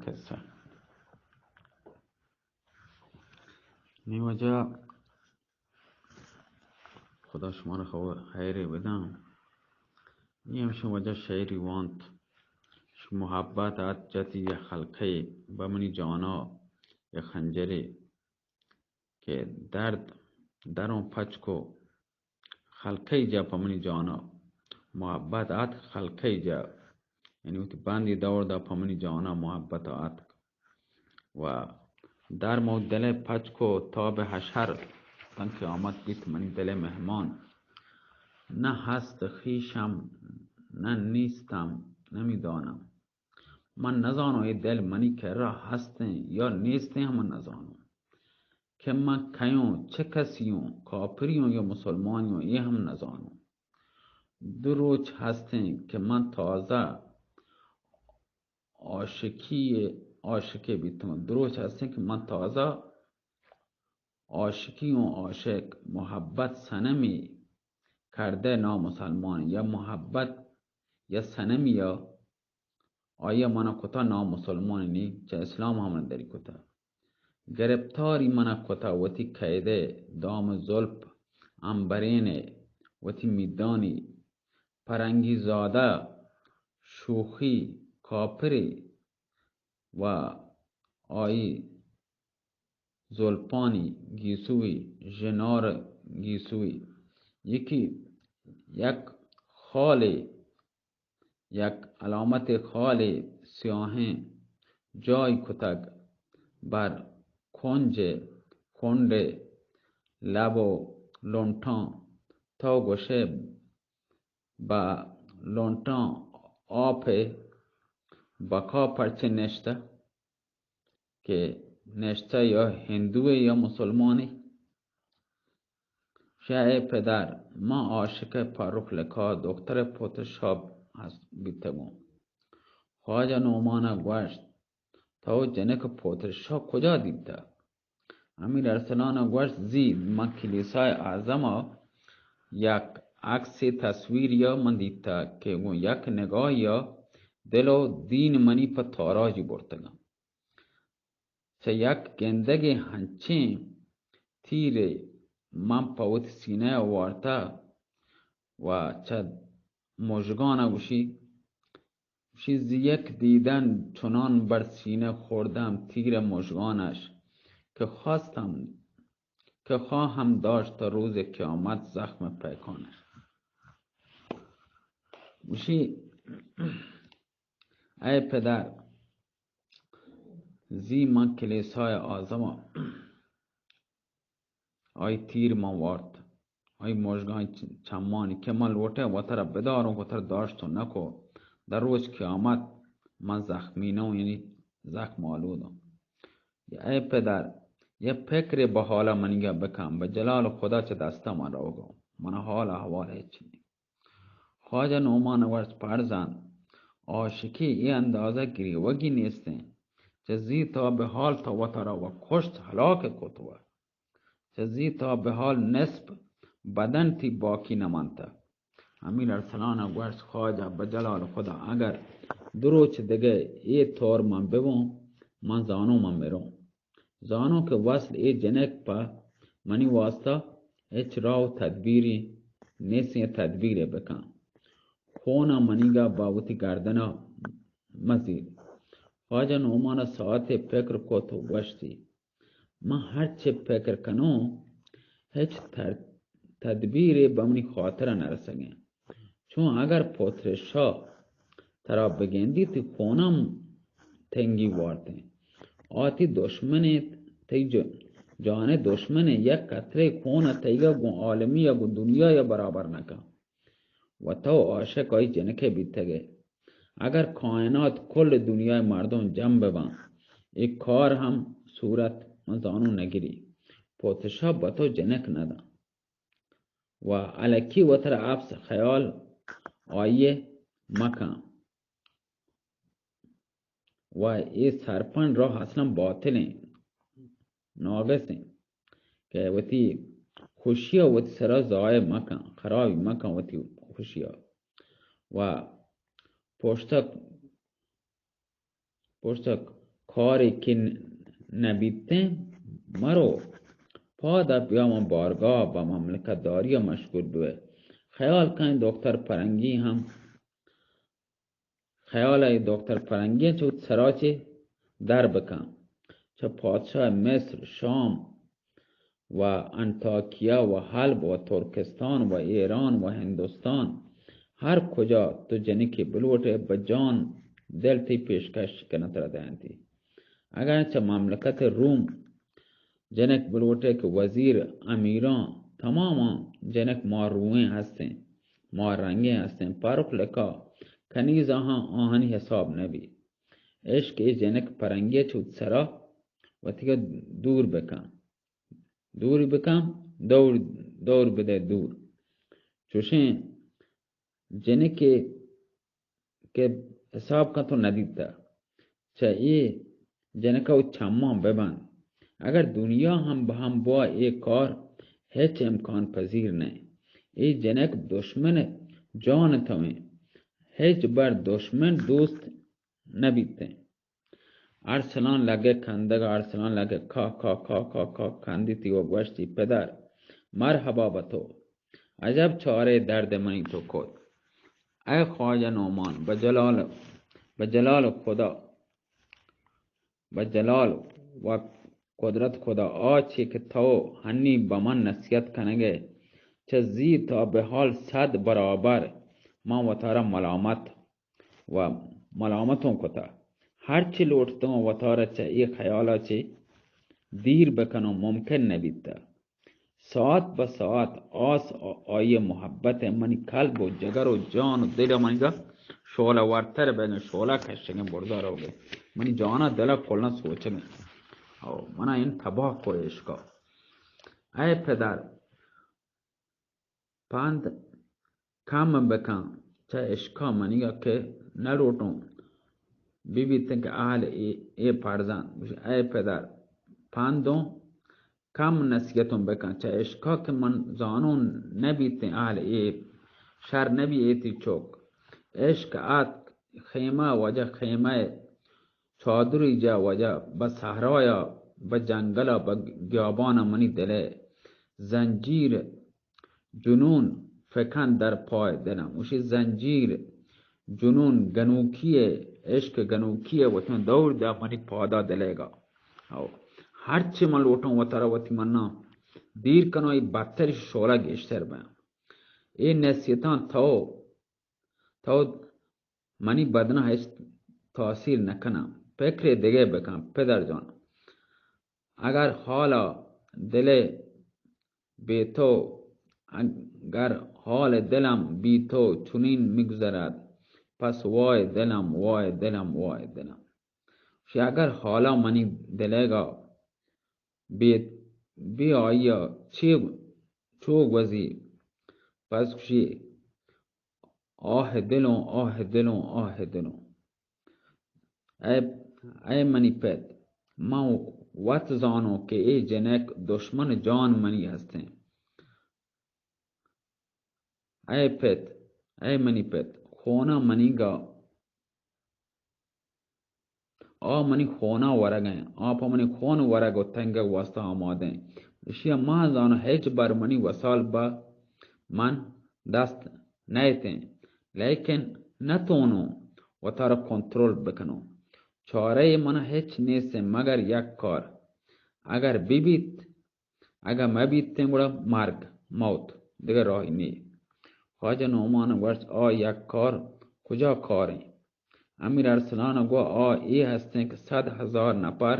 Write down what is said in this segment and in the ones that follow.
قصہ۔ نی واجہ، خدا شمارا خو-، خیرے بداں۔ نی ہمشہ واجہ شعری وانت، محبت ات جتی یک خلقے بہ منی جانا، یک خنجرے کہ درد دروں پچ کو، خلقے جا پہ منی جانا محبت آتک، خلقے جا، یعنی وتی بندی دور دا پہ منی جانا محبت آتک و در مو دل پچ کو، تاب حشر تنکہ آمد بیت منی دل مہمان۔ نہ ہست خویشم، نہ نیستم، نمیدانم۔ من نزانوں اے دل منی کرا ہستیں یا نیستیں، ہم من نزانوں کہ من کئے اوں، چہ کسی اوں، کافری اوں یا مسلمانی اوں، اے ہم نزانوں۔ دو روچ ہستیں کہ من تازہ عاشقی، عاشقے بیتوں۔ دو روچ ہستیں کہ من تازہ عاشقی اوں، عاشق، محبت صنمی کردہ نامسلمان، یا محبت یا صنمی یا آئی ء من ء کتا نامسلمانی، نی چہ اسلام ء من دری کتا۔ گرپتاری من ء کتا، وتی قیدے، دام زلپ، امبرینے، وتی میدانی، پرنگی زادہ، شوخی، کاپری و آئی زلپانی گیسوی، ژنار گیسوی، یکی یک خالے، یک علامت خالے سیاہیں جای کتگ بر کنج کنڈ لب و لنٹاں۔ تو گوشے بہ لنٹاں آپ بقا پرچے نشتہ؟ کہ نشتہ یا ہندوے یا مسلمانے۔ شہ اے پدر، من عاشق فرخ لقا دختر پوتر شاہ ہست بیتگوں۔ خواجہ نعمان ء گوشت، تو جنک پوتر شاہ کجا دیتہ؟ امیر ارسلان ء گوشت، زی، من کلیسائے اعظم ء یک عکسے تصویرے ء من دیتہ کہ گوں یک نگاہے ء دل و دین منی پہ تاراجی برتگاں۔ چہ یک گندگے ہنچیں تیرے من پہ وتی سینہ ء وارتہ و چہ مژگان ء گوشی، گوشی، زی یک دیدن چنان بر سینہ خوردم تیر مژگانش که خواستم، که خواهم داشت تا روز قیامت زخم پیکانش۔ گوشی، اے پدر، زی من کلیسای اعظم ء آئی تیر من وارت، آئی مژگانی چ-، چمانی کہ من لوٹیں وترا بداروں، وترا داشت و نکو، در روچ قیامت من زخمی نوں، یعنی زخم آلودوں۔ اے پدر، یہ پکرے بہ حالا منیگا بکن، بہ جلال خدا چہ دستا من روگوں، من حال احوال ہچ نی۔ خواجہ نعمان ء گوشت، فرزند، عاشقی اے اندازہ گریوگی نیست انت۔ چہ زی تا بہ حال تو وترا و کشت، ہلاک کت و چہ زی تا بہ حال نصف بدن تی باقی نہ منتہ۔ امیر ارسلان ء گوشت، خواجہ، بہ جلال خدا، اگر دو روچ دگہ اے طور من ببوں، من زانوں من مروں۔ زانوں کہ وصل اے جنک پہ منی واسطہ ہچ راہ و تدبیری نیست، اے تدبیرے بکن۔ خون ء منیگا با وتی گردن ء مزیر۔ خواجہ نعمان ء ساعتے پکر کت و گوشتی، من ہرچے پکر کنوں، ہچ تر-، تدبیرے بہ منی خاطر ء نہ رسگیں۔ چون اگر پتر شاہ ترا بگندی، تئی خونم تنگی وارتیں۔ آ تئی دشمنے، تئی ج-، جان دشمنے، یک قطرے خون ء تئیگا گوں عالمی ء گوں دنیا ء برابر نہ کن۔ و تو عاشق آئی جنکے بیتگے۔ اگر کائنات کل دنیای مردم جم بباں، اے کار ہم صورت من زانوں نگری۔ پتر شاہ بہ تو جنک نداں۔ و الکی وترا اپس خیال آئیے مکن۔ و اے سرپنڈ راہ اصلاً باطلیں، ناگسیں، کہ وتی خوشی ء وتی سرا ضائع مکن، خرابی مکن وتی خوشی ء۔ و پشتک، پشتک کارے کہ نہ بیتیں، مرو، پادا بیا من بارگاہ، با مملکت داری مشغول بوئے۔ خیال کن دکتر پرنگی ہم، خیال ء دکتر پرنگی چہ وت سرا چہ در بکن۔ چہ پادشاہ مصر، شام و انطاکیہ و حلب و ترکستان و ایران و ہندوستان، ہر کجا تو جنکے بلوٹے، بہ جان دل تئی پیشکش کنت را دینتی۔ اگاں چہ مملکت روم جنک بلوٹے کہ وزیر، امیراں، تماماں جنک ماہ روئیں ہستیں، ماہ رنگیں ہستیں، پرک لکا کنیز آہاں، آہانی حساب نبی۔ عشق اے جنک پرنگی چہ وت سرا وتیگا دور بکن، دور بکن، دور، دور بدے دور۔ چوشیں جنکے کہ حساب کن تو ندیتہ، چہ اے جنکا و چماں ببند۔ اگر دنیا ہم بہم بوا، اے کار ہچ امکان پذیر نہ۔ اے جنک دشمن جان تویں، ہچ بر دشمن دوست نبیتیں۔ ارسلان لگے کندگ، ارسلان لگے کا کا کا کا کا کندیتی و گوشتی، پدر، مرحبا بہ تو، عجب چارے درد منی تو کت۔ اے خواجہ نعمان، بہ جلال، بہ جلال خدا، بہ جلال و قدرت خدا، آ چی کہ تو ہنی بہ من نصیحت کنگے، چہ زی تا بہ حال صد برابر من وتارا ملامت و ملامتوں کتہ۔ ہرچی لوٹتوں وتارا چہ اے خیالا چہ دیر بکنوں ممکن نہ بیتہ۔ ساعت بہ ساعت آس آ-، آئی محبت منی قلب و جگر و جان و دل منی گا شعلہ ورتر بگن، شعلہ کشگیں برزا روگے۔ منی جانا دلا کلاں سوچگیں۔ او منا ان تباہ کو عشقا۔ اے پدر، پند کم بکن چہ عشقا منیگا کہ نہ لوٹوں بہ بیتیں کہ اہل اے، اے فرزند۔ گوشی، اے پدر، پندوں کم نصیحتوں بکن چہ عشقا کہ من زانوں نہ بیتیں اہل اے شر نبی ایتی چوک۔ عشق اتک خیمہ وجہ خیمہ چادری جا وجہ بہ صحرایا، بہ جنگلا، بہ گیابانا منی دلے زنجیر جنون فکن در پای دلم۔ گوشی زنجیر جنون گنوکی ء، عشق گنوکی ء وتن دور دا منی پادا دلیگا۔ او ہرچی من لوٹوں وتارا وتی منا دیر کنوں، ای بدتر شعلہ گیشتر بیں۔ اے نصیحتاں تو تو منی بدنا ہچ تاثیر نہ کناں۔ پکرے دگہ بکن پدر جان۔ اگر حالا دلے بے تو، اگر حال دلم بی تو چنین می‌گذرد، پس وای دلم، وای دلم، وای دلم۔ شی اگر حالا منی دلیگا بے، بے آئیا چے چو گوزی، پس گوشی، آہ دلوں، آہ دلوں، آہ دلوں۔ اے، اے منی پت، من وت زانوں کہ اے جنک دشمن جان منی ہستیں۔ اے پت، اے منی پت، خونا منیگا آ منی خونا ورگ ء، آ پہ منی خون ورگ و تنگگ واستا آمادہ انت۔ اشیا ما زاناں ہچ بر منی وسال بہ من دست نئیتیں، لیکن نتونوں وتارا کنترل بکنوں۔ چارہ ء منا ہچ نیست مگر یک کار، اگر ببیت، اگاں مہ بیتیں گڑا مرگ، موت، دگہ راہی نی۔ خواجہ نعمان گوشت، آ یک کار کجا کاریں؟ امیر ارسلان گو، آ اے ہستیں کہ صد ہزار نفر،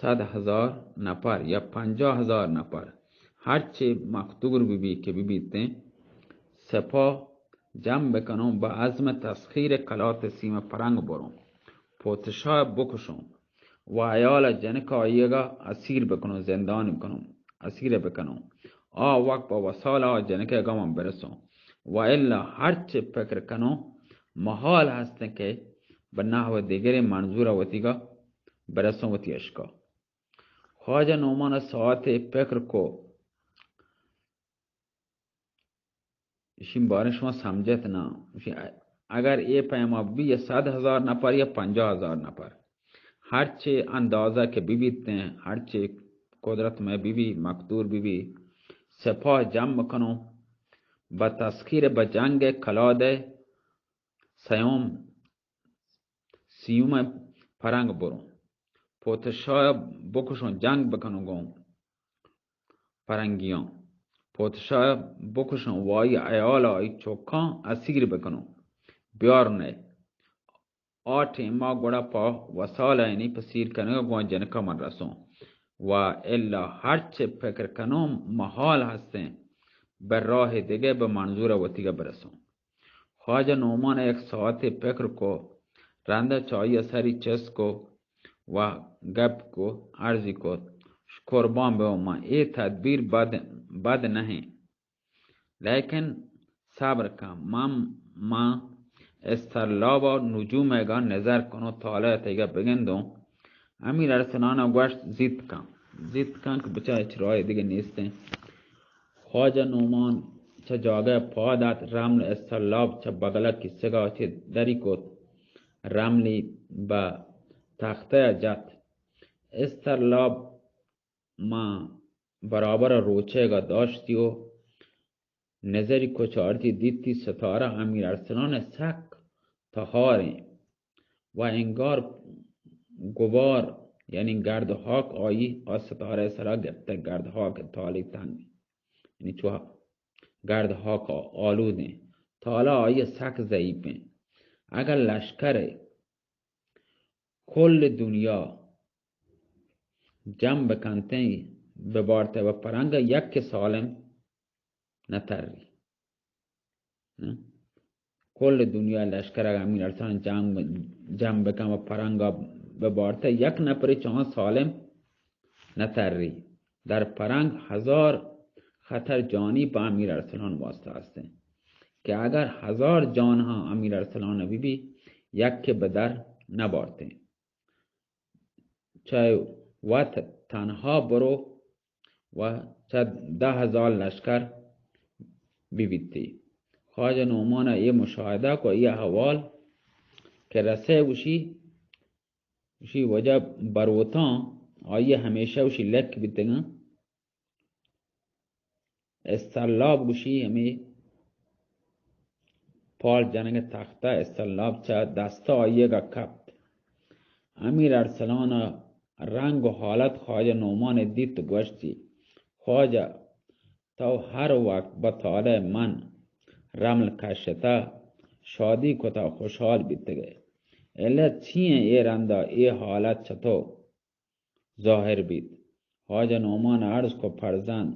صد ہزار نفر یا پنجاہ ہزار نفر ہرچے مقدور ببی کہ ببیتیں، سپاہ جم بکنوں، بہ عزم تسخیر کلات سیم پرنگ بروں، پوتشاہ بکشوں و عیال جنک آئیگا اسیر بکنوں، زندان بکنوں، اسیر بکنوں۔ آ وقت پہ وسال آ جنک گماں برسوں۔ و الا ہرچے فکر کنوں، محال ہستیں کہ بہ نحو دیگریں منظور وتیگا برسوں وتی عشقا۔ خواجہ نعمان ساعتے فکر کو، اشی باریں شما سمجھت نا؟ اشی اگر اے پیما بی یا صد ہزار نفر یا پنجاہ ہزار نفر، ہرچے اندازہ کہ ببیتیں، ہرچے قدرت میں ببی، مقدور ببی، سپاہ جمع کنوں، بہ تسخیر بہ جنگ کلادے سیوم سیوم پرنگ بروں، پوتشاہ بکشوں، جنگ بکنوں گوں پرنگیاں، پوتشاہ بکشوں، وائی عیال آئی چوکاں اسیر بکنوں، بیار نے آ ٹیما گڑا پا وسال اینی پسیر کنگا گوں جنکا من رسوں۔ و الا ہرچ فکر کنوں محال ہستیں، بہ راہ دگہ بہ منظور وتیگا برسوں۔ خواجہ نعمان یک ساعتے فکر کو، رندا چائی سری چست کو و گپ کو، عرضی کو، قربان بہ من، اے تدبیر بد، بد نہیں، لیکن صبر کن، من، من استرلاب و نجوم گا نظر کنوں، طالع تیگا بگندوں۔ امیر ارسلان گوشت، زیت کن، زیت کن کہ بچا ہچ راہ دگہ نیستیں۔ خواجہ نعمان چہ جاگہ پاد ات، رمل استرلاب چہ بگلہ کیسگا چہ دری کت، رملی بہ تختہ جت۔ استرلاب ما برابر روچے گا داشتی و نظری کچارتی دیتی ستارہ امیر ارسلان سک تہاریں و انگار گبار، یعنی گرد و خاک آئی آ ستارہ سرا گپتہ، گرد خاک تالی تنگ، یعنی چوہا گرد خاک آلودیں، تالا آئی سک ضعیفیں۔ اگر لشکر کل دنیا جم بکنتیں، ببارتہ و پرنگ یک سالم نتری۔ کل دنیا لشکر اگاں امیر ارسلان جنگ، جنگ بکن و پرنگا ببارتہ، یک نفری چاں سالم نتری۔ در پرنگ ہزار خطر جانی پہ امیر ارسلان واسطہ ہستیں کہ اگر ہزار جان ہاں امیر ارسلان بی بی، یک کے بدر نبارتیں۔ چہ وت تنہا برو و چہ دہ ہزار لشکر ببیتی۔ خواجہ نعمان اے مشاہدہ کو اے احوال کہ رسے، گوشی، گوشی وجہ بروتاں آئی ہمیشہ گوشی لک بیتگاں۔ استرلاب گوشی ہمے پال جنگ تختہ استرلاب چہ دستا آئیگا کپت۔ امیر ارسلان رنگ و حالت خواجہ نعمان دیت، گوشتی، خواجہ، تو ہر وقت بہ طالع من رمل کشتہ شادی کتہ خوشحال بیتگئے، علت چی ایں اے رندا اے حالت چہ تو ظاہر بیت؟ خواجہ نعمان عرض کو، فرزند،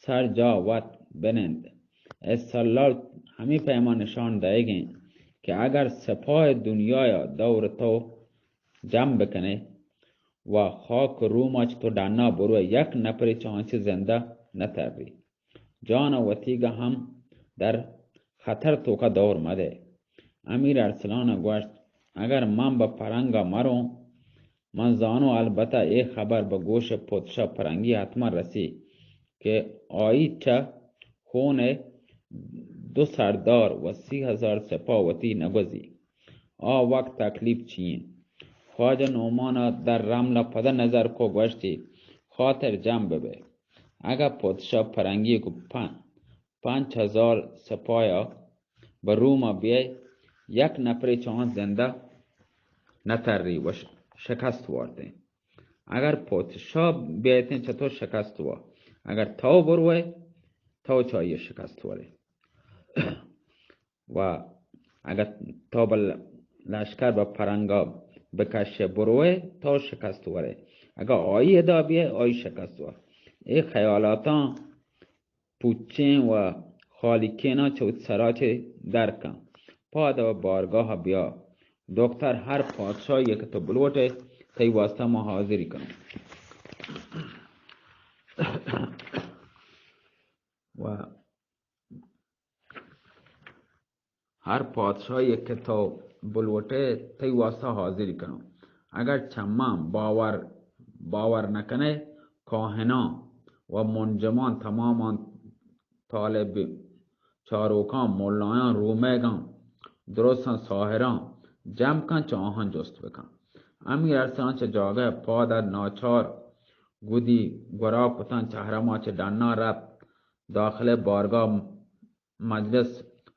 سر جا وت بنند۔ استرلاب ہمے پیما نشان دئیگیں کہ اگر سپاہ دنیایا دور تو جم بکنے و خاک روما چہ تو ڈنا بروئے، یک نپرے چانچے زندہ نتری۔ جان ء وتیگ ء ہم در خطر توکا دور مدئے۔ امیر ارسلان ء گوشت، اگر من بہ پرنگ ء مروں، من زانوں البتہ اے خبر بہ گوش پوتشا پرنگی حتما رسی کہ آئی چہ خون ء دو سردار و سی ہزار سپاہ وتی نگوزی۔ آ وقت تکلیف چی انت؟ خواجہ نعمان ء در رمل ء پدا نظر کو گوشتی، خاطر جم ببئے۔ اگاں پادشاہ پرنگی گوں پن-، پنچ ہزار سپاہیا بہ روما بیئے، یک نپرے چہ آں زندہ نتری و ش-، شکست وارتیں۔ اگر پادشاہ بیئتیں چہ تو شکست وار، اگر تو بروئے، تو چہ آئی شکست وارے۔ و اگاں تو بہ لشکر بہ پرنگا بکشئے بروئے، تو شکست ورئے۔ اگاں آئی ادا بیئے، آئی شکست ور۔ اے خیالاتاں پوچیں و خالیکیناں چہ وت سرا چہ در کن۔ پاد و بارگاہ بیا۔ دکتر، ہر پادشاہی کہ تو بلوٹئے، تئی واسطہ ما حاضری کنوں۔ و ہر پادشاہی کہ تو بلوٹئے، تئی واسطہ حاضری کنوں۔ اگر چہ من باور، باور نکنئے، کاہناں و منجماں، تماماں، طالب چاروکاں، ملایاں، رومئیگاں، درستاں ساحراں جم کن، چہ آہاں جست بکن۔ امیر ارسلان چہ جاگہ پاد ات، ناچار گدی گورا کتن، چہ حرما چہ ڈنا رپت۔ داخل بارگاہ مجلس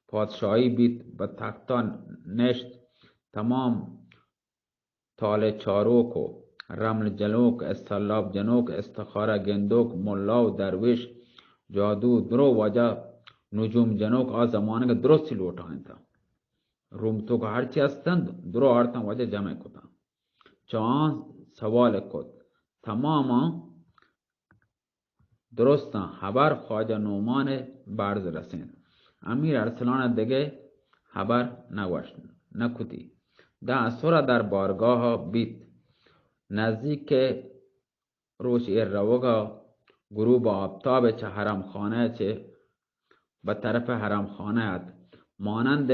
پادشاہی بیت، بہ تختا نشت۔ تمام تالہ چاروک و رمل جنوک، استالاب جنوک، استخارہ گندوک، ملا و درویش، جادو، درو واجہ نجوم جنوک آ زمانگ درستی لوٹائینتاں۔ روم توک ہرچی استنت، درو آرتاں واجہ جمع کتاں۔ چہ آں سوال کت۔ تماماں درستاں ہبر خواجہ نعمان ء برز رسینت۔ امیر ارسلان ء دگہ ہبر نہ گوشت، نہ کتی۔ داں اسر ء در بارگاہ ء بیت۔ نزیک ء روچ ایر روگ ء غروب آپتاب ء چہ حرم خانہ ء چہ بہ طرف حرم خانہ ات۔ مانند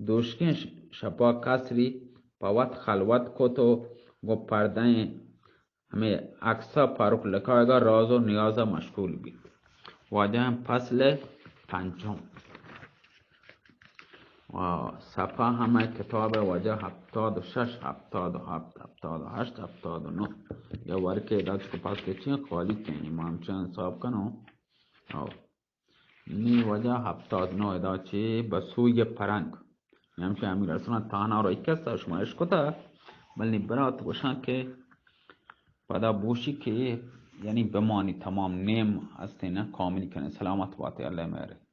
دوشکیں ش-، شپا کسری پہ وت خلوت کت و گوں پردہ ء ہمے عکس ء پروک لکائگ ء راز و نیاز ء مشغول بیت۔ واجہ فصل پنچم و صفحہ ہمے کتاب ء واجہ ہپتاد و شش، ہپتاد و ہپت، ہپتاد و ہشت، ہپتاد و نو۔ یا ورکے ادا چکو پس کے چین خالی کہیں، ما ہم چین حساب کنو۔ او۔ نی واجہ ہپتاد نو ادا چہ بہ سوی پرنگ۔ نی ہمشہ امیر ارسلان تہنا رو ایک است، شما اشکتا، بل نی برات گوشاں کہ پدا بوشی کہ یعنی بمانی تمام نیم ہستیں نا، کاملی کنیں۔ سلامت باتے، اللہ مہرے۔